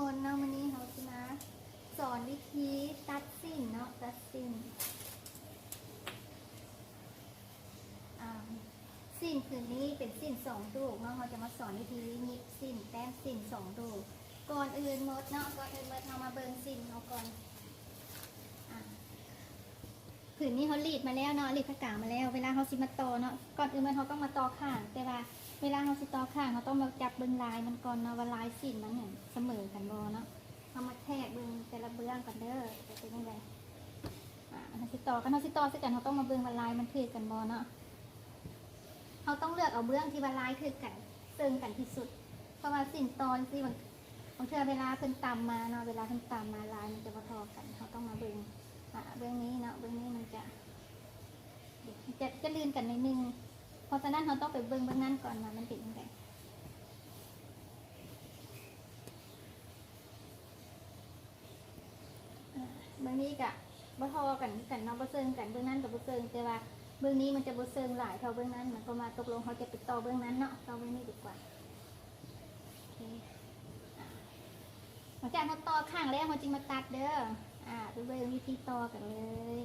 ຄົນເນາະ ມື້ນີ້ເຮົາຊິມາສອນວິທີຕັດສິ້ນເນາະ ຕັດສິ້ນ ອ່າ ສິ້ນຜືນນີ້ເປັນສິ້ນສອງດູກເນາະ ເຮົາຈະມາສອນວິທີຫຍິບສິ້ນ ແຕ້ມສິ້ນສອງດູກ. ກ່ອນອື່ນໝົດເນາະ ກ່ອນອື່ນໝົດເຮົາມາເບິ່ງສິ້ນເຮົາກ່ອນ ອ່າ ຜືນນີ້ເຮົາລີດມາແລ້ວເນາະ ລີດຜ້າກາງມາແລ້ວ ເວລາເຮົາຊິມາຕໍ່ເນາະ ກ່ອນອື່ນເຮົາຕ້ອງມາຕໍ່ຂ້າງ ແຕ່ວ່າເວລາເຮົາຊິຕໍ່ຂ້າງ ເຮົາຕ້ອງມາຈັບເບິ່ງລາຍມັນກ່ອນເນາະ ວ່າລາຍສິ້ນມັນຫັ້ນສະເໝີກັນບໍ່ເນາະ. ເຮົາມາແທກເບິ່ງແຕ່ລະເບື້ອງກ່ອນເດີ ວ່າເປັນຈັ່ງໃດ. ອ່າ ເຮົາຊິຕໍ່ ຄັນເຮົາຊິຕໍ່ໃສ່ກັນ ເຮົາຕ້ອງມາເບິ່ງວ່າລາຍມັນຖືກກັນບໍ່ເນາະ. ເຮົາຕ້ອງເລືອກເອົາເບື້ອງທີ່ວ່າລາຍຖືກກັນ ເຊິ່ງກັນທີ່ສຸດ ເພາະວ່າສິ້ນຕໍ່ຈັ່ງຊີ້ ບາງ ບາງເທື່ອເວລາເພິ່ນຕຳມາເນາະ ເວລາເພິ່ນຕຳມາລາຍມັນຈະບໍ່ທໍ່ກັນ ເຮົາຕ້ອງມາເບິ່ງ ອ່າ ເບື້ອງນີ້ເນາະ ເບື້ອງນີ້ມັນຈະ ຈະ ຈະລື່ນກັນໜ້ອຍໜຶ່ງ ເພາະສະນັ້ນເຮົາຕ້ອງໄປເບິ່ງເບື້ອງນັ້ນກ່ອນວ່າມັນເປັນຈັ່ງໃດ. ອ່າ ເບື້ອງນີ້ກະບໍ່ທໍ່ກັນຄືກັນເນາະ ບໍ່ເຊິ່ງກັນ ເບື້ອງນັ້ນກະບໍ່ເຊິ່ງ ແຕ່ວ່າເບື້ອງນີ້ມັນຈະບໍ່ເຊິ່ງຫຼາຍເທົ່າເບື້ອງນັ້ນ ໝາຍຄວາມວ່າຕົກລົງເຮົາຈະໄປຕໍ່ເບື້ອງນັ້ນເນາະ ຕໍ່ເບື້ອງນີ້ດີກວ່າ. ໂອເຄ ອ່າ ຫຼັງຈາກເຮົາຕໍ່ຂ້າງແລ້ວ ເຮົາຈຶ່ງມາຕັດເດີ. ອ່າ ໄປເບິ່ງວິທີຕໍ່ກັນເລີຍ.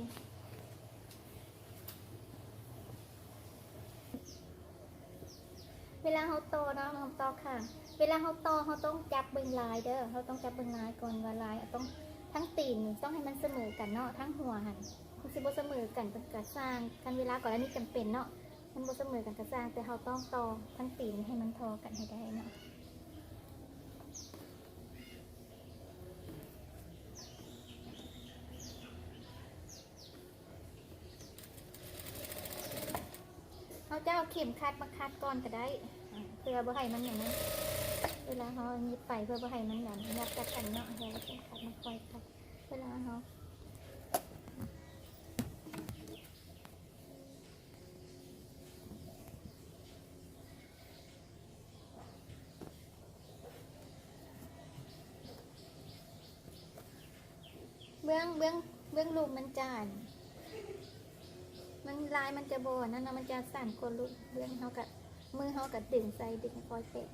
ເວລາເຮົາຕໍ່ເນາະ ເຮົາຕໍ່ຂ້າງ ເວລາເຮົາຕໍ່ ເຮົາຕ້ອງຈັບເບິ່ງລາຍເດີ ເຮົາຕ້ອງຈັບເບິ່ງລາຍກ່ອນວ່າລາຍ ຕ້ອງ ທັງຕີນນີ້ຕ້ອງໃຫ້ມັນສະເໝີກັນເນາະ ທັງຫົວຫັ້ນ ມັນຊິບໍ່ສະເໝີກັນກະຊ່າງ ຄັນເວລາກໍລະນີຈຳເປັນເນາະ ມັນບໍ່ສະເໝີກັນກະຊ່າງ ແຕ່ເຮົາຕ້ອງຕໍ່ທັງຕີນໃຫ້ມັນທໍ່ກັນໃຫ້ໄດ້ເນາະ. ເຮົາຈະເອົາເຂັມຂັດມາຂັດກ່ອນກະໄດ້ ເພື່ອບໍ່ໃຫ້ມັນຫຍັງນັ້ນ ເວລາເຮົາຫຍິບໄປ ເພື່ອບໍ່ໃຫ້ມັນຫຍັງ ຫຍັບກັດກັນເນາະ ເຮົາເອົາເຂັມຂັດມາຄ່ອຍຂັດ ເວລາເຮົາ ເບື້ອງ ເບື້ອງ ເບື້ອງລຸ່ມມັນຈະ ມັນ ລາຍມັນຈະບໍ່ອັນນັ້ນເນາະ ມັນຈະສັ້ນກວ່າລຸ່ມ ເບື້ອງເຮົາກະ ມືເຮົາກະດຶງໃສ່ ດຶງຄ່ອຍແຕະ.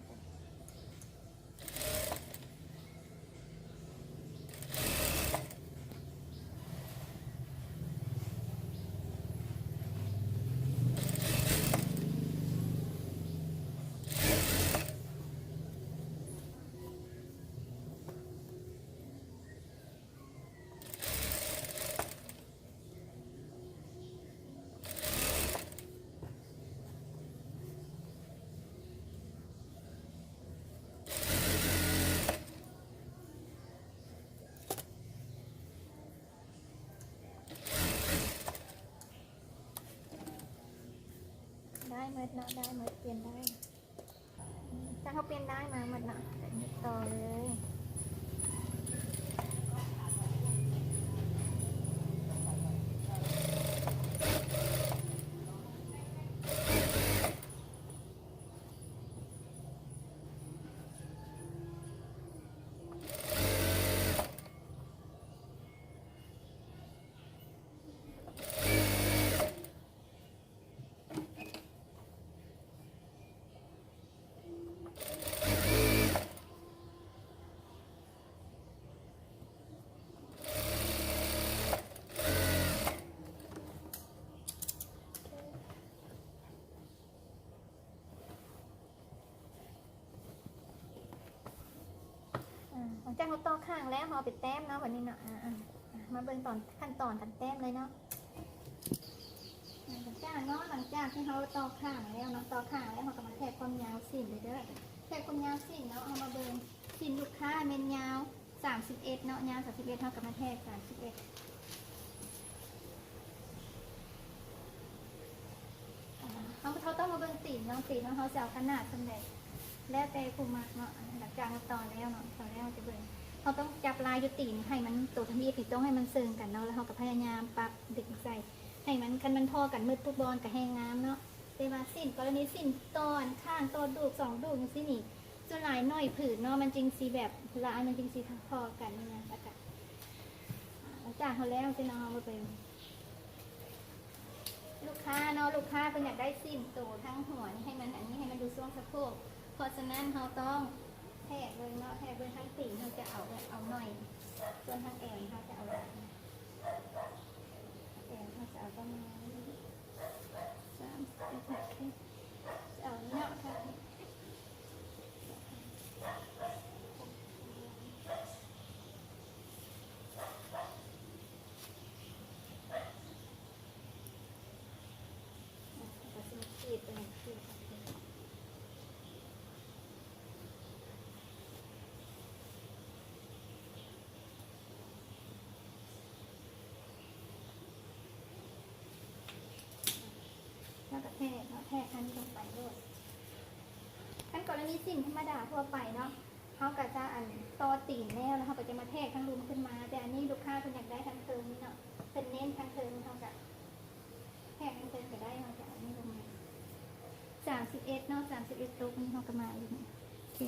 ໄດ້ໝົດເນາະ ໄດ້ໝົດ ປ່ຽນໄດ້. ຈາກເຮົາປ່ຽນດ້າຍມາໝົດເນາະ ກະຫຍິບຕໍ່ເລີຍ. ອ່າ ຫຼັງຈາກເຮົາຕໍ່ຂ້າງແລ້ວ ເຮົາເອົາໄປແຕ້ມເນາະ ບາດນີ້ເນາະ. ອ່າ ອ່າ ມາເບິ່ງຕອນ ຂັ້ນຕອນການແຕ້ມເລີຍເນາະ. ອ່າ ຫຼັງຈາກເນາະ ຫຼັງຈາກທີ່ເຮົາຕໍ່ຂ້າງແລ້ວເນາະ ຕໍ່ຂ້າງແລ້ວ ເຮົາກະມາແທກຄວາມຍາວສິ້ນເດີ ເດີ ແທກຄວາມຍາວສິ້ນເນາະ. ເຮົາມາເບິ່ງສິ້ນລູກຄ້າແມ່ນຍາວ ສາມສິບເອັດເນາະ ຍາວສາມສິບເອັດ ເຮົາກະມາແທກສາມສິບເອັດ. ເຮົາ ເຮົາຕ້ອງມາເບິ່ງຕີນເນາະ ຕີນຂອງເຮົາຊິເອົາຂະໜາດສ່ຳໃດ ແລ້ວແຕ່ຜູ້ມັກເນາະ. ຫຼັງຈາກເຮົາຕໍ່ແລ້ວເນາະ ຕໍ່ແລ້ວເຮົາຈະເບິ່ງ ເຮົາຕ້ອງຈັບລາຍຢູ່ຕີນໃຫ້ມັນ ໂຕທຳອິດນີ້ຕ້ອງໃຫ້ມັນເຊິ່ງກັນເນາະ ແລ້ວເຮົາກະພະຍາຍາມປັບດຶງໃສ່ໃຫ້ມັນ ຄັນມັນທໍ່ກັນໝົດທຸກບ່ອນກະແຮ່ງງາມເນາະ. ແຕ່ວ່າສິ້ນ ກໍລະນີສິ້ນຕໍ່ຂ້າງ ຕໍ່ດູກ ສອງດູກຈັ່ງຊີ້ນີ້ ສ່ວນຫຼາຍໜ້ອຍຜືນເນາະ ມັນຈຶ່ງຊິແບບ ລາຍມັນຈຶ່ງຊິທໍ່ກັນນີ້ນະ. ແລ້ວກະ ອ່າ ຫຼັງຈາກເຮົາແລ້ວຊີ້ເນາະ ເຮົາມາເບິ່ງ ລູກຄ້າເນາະ ລູກຄ້າເພິ່ນຢາກໄດ້ສິ້ນໂຕທັງຫົວນີ້ ໃຫ້ມັນ ອັນນີ້ ໃຫ້ມັນດູຊ່ວງສະໂພກ ເພາະສະນັ້ນເຮົາຕ້ອງແທກເບິ່ງເນາະ ແທກເບິ່ງທັງຕີນ ເຮົາຈະເອົາ ສ່ວນທາງແອວເຮົາຈະເອົາ ແອວເຮົາຈະເອົາປະມານສາມສິບເອັດ ຈະເອົານີ້ເນາະ ທາງ ແລ້ວກໍແທກເນາະ ແທກອັນລົງໄປໂລດ. ຄັນກໍລະນີສິ້ນທຳມະດາທົ່ວໄປເນາະ ເຮົາກໍຈະອັນຕໍ່ຕີນແລ້ວ ແລ້ວເຮົາກໍຈະມາແທກທາງລຸ່ມຂຶ້ນມາ. ແຕ່ອັນນີ້ລູກຄ້າເພິ່ນຢາກໄດ້ທາງເທິງນີ້ເນາະ ເພິ່ນເນັ້ນທາງເທິງ ເຮົາກໍແທກທາງເທິງກໍໄດ້ ເຮົາຈະເອົານີ້ລົງມາ ສາມສິບເອັດເນາະ ສາມສິບເອັດຕົກນີ້ ເຮົາກໍມາອີກ ໂອເຄ.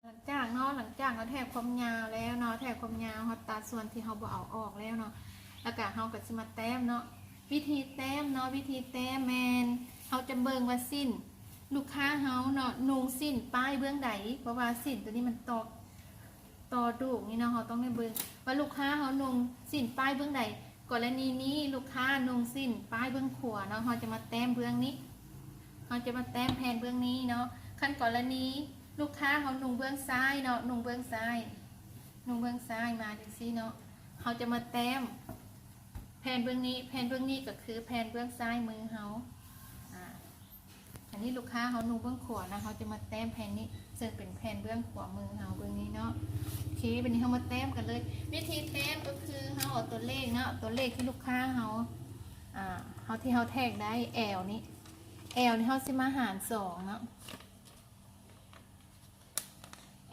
ຫຼັງຈາກເນາະ ຫຼັງຈາກເຮົາແທກຄວາມຍາວແລ້ວເນາະ ແທກຄວາມຍາວ ເຮົາຕັດສ່ວນທີ່ເຮົາບໍ່ເອົາອອກແລ້ວເນາະ ແລ້ວກະເຮົາກະຊິມາແຕ້ມເນາະ. ວິທີແຕ້ມເນາະ ວິທີແຕ້ມແມ່ນເຮົາຈະເບິ່ງວ່າສິ້ນລູກຄ້າເຮົາເນາະ ນຸ່ງສິ້ນປ້າຍເບື້ອງໃດ ເພາະວ່າສິ້ນໂຕນີ້ມັນຕອກ ຕໍ່ດູກນີ້ເນາະ ເຮົາຕ້ອງໄດ້ເບິ່ງວ່າລູກຄ້າເຮົານຸ່ງສິ້ນປ້າຍເບື້ອງໃດ. ກໍລະນີນີ້ລູກຄ້ານຸ່ງສິ້ນປ້າຍເບື້ອງຂວາເນາະ ເຮົາຈະມາແຕ້ມເບື້ອງນີ້ ເຮົາຈະມາແຕ້ມແຜ່ນເບື້ອງນີ້ເນາະ. ຄັນກໍລະນີລູກຄ້າເຮົານຸ່ງເບື້ອງຊ້າຍເນາະ ນຸ່ງເບື້ອງຊ້າຍ ນຸ່ງເບື້ອງຊ້າຍມາຈັ່ງຊີ້ເນາະ ເຮົາຈະມາແຕ້ມແຜ່ນເບື້ອງນີ້ ແຜ່ນເບື້ອງນີ້ກໍຄືແຜ່ນເບື້ອງຊ້າຍມືເຮົາ ອາ ອັນນີ້ລູກຄ້າເຮົານຸ່ງເບື້ອງຂວານະ ເຮົາຈະມາແຕ້ມແຜ່ນນີ້ ເຊິ່ງເປັນແຜ່ນເບື້ອງຂວາມືເຮົາເບື້ອງນີ້ເນາະ. ໂອເຄ ບັດນີ້ເຮົາມາແຕ້ມກັນເລີຍ. ວິທີແຕ້ມກໍຄືເຮົາເອົາຕົວເລກເນາະ ຕົວເລກທີ່ລູກຄ້າເຮົາ ອາ ເຮົາ ທີ່ເຮົາແທກໄດ້ ແອວນີ້ ແອວນີ້ເຮົາຊິມາຫານສອງເນາະ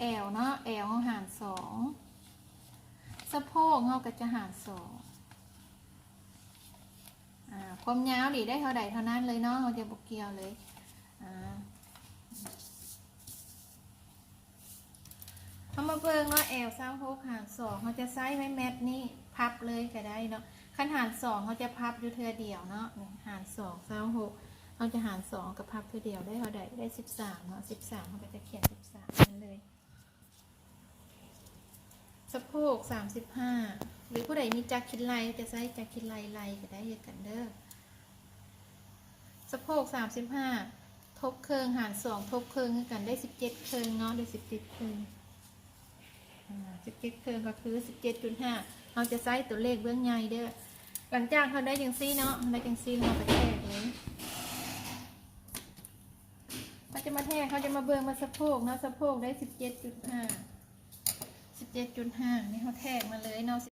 ແອວເນາະ ແອວເຮົາຫານສອງ ສະໂພກເຮົາກໍຈະຫານສອງ ອາ ຄວາມຍາວນີ້ໄດ້ເທົ່າໃດເທົ່ານັ້ນເລີຍເນາະ ເຮົາຈະບໍ່ກ່ຽວເລີຍ ອາ ເຮົາມາເບິ່ງເນາະ ແອວຊາວຫົກຫານສອງ ເຮົາຈະໃຊ້ໄມ້ແມັດນີ້ພັບເລີຍກໍໄດ້ເນາະ ຄັນຫານສອງເຮົາຈະພັບຢູ່ເທື່ອດຽວເນາະ ນີ້ຫານສອງ ຊາວຫົກ ເຮົາຈະຫານສອງ ເຮົາກໍພັບເທື່ອດຽວ ໄດ້ເທົ່າໃດ? ໄດ້ສິບສາມເນາະ ສິບສາມ ເຮົາກໍຈະຂຽນສິບສາມນັ້ນເລີຍ. ສະໂພກສາມສິບຫ້າ ຫຼືຜູ້ໃດມີຈັກຄິດໄລ່ ຈະໃຊ້ຈັກຄິດໄລ່ໄລ່ກໍໄດ້ຄືກັນເດີ. ສະໂພກສາມສິບຫ້າ ທົບເຄິ່ງຫານສອງ ທົບເຄິ່ງຄືກັນ ໄດ້ສິບເຈັດເຄິ່ງເນາະ ໄດ້ສິບເຈັດເຄິ່ງ. ອ່າ ສິບເຈັດເຄິ່ງກໍຄືສິບເຈັດຈຸດຫ້າ ເຮົາຈະໃຊ້ຕົວເລກເບື້ອງໃຫຍ່ເດີ້. ຫຼັງຈາກເຮົາໄດ້ຈັ່ງຊີ້ເນາະ ເຮົາໄດ້ຈັ່ງຊີ້ແລ້ວ ເຮົາກໍແທກເລີຍ. ເຮົາຈະມາແທກ ເຮົາຈະມາເບິ່ງວ່າສະໂພກເນາະ ສະໂພກໄດ້ສິບເຈັດຈຸດຫ້າ ສິບເຈັດຈຸດຫ້າ ນີ້ເຮົາແທກມາເລີຍເນາະ.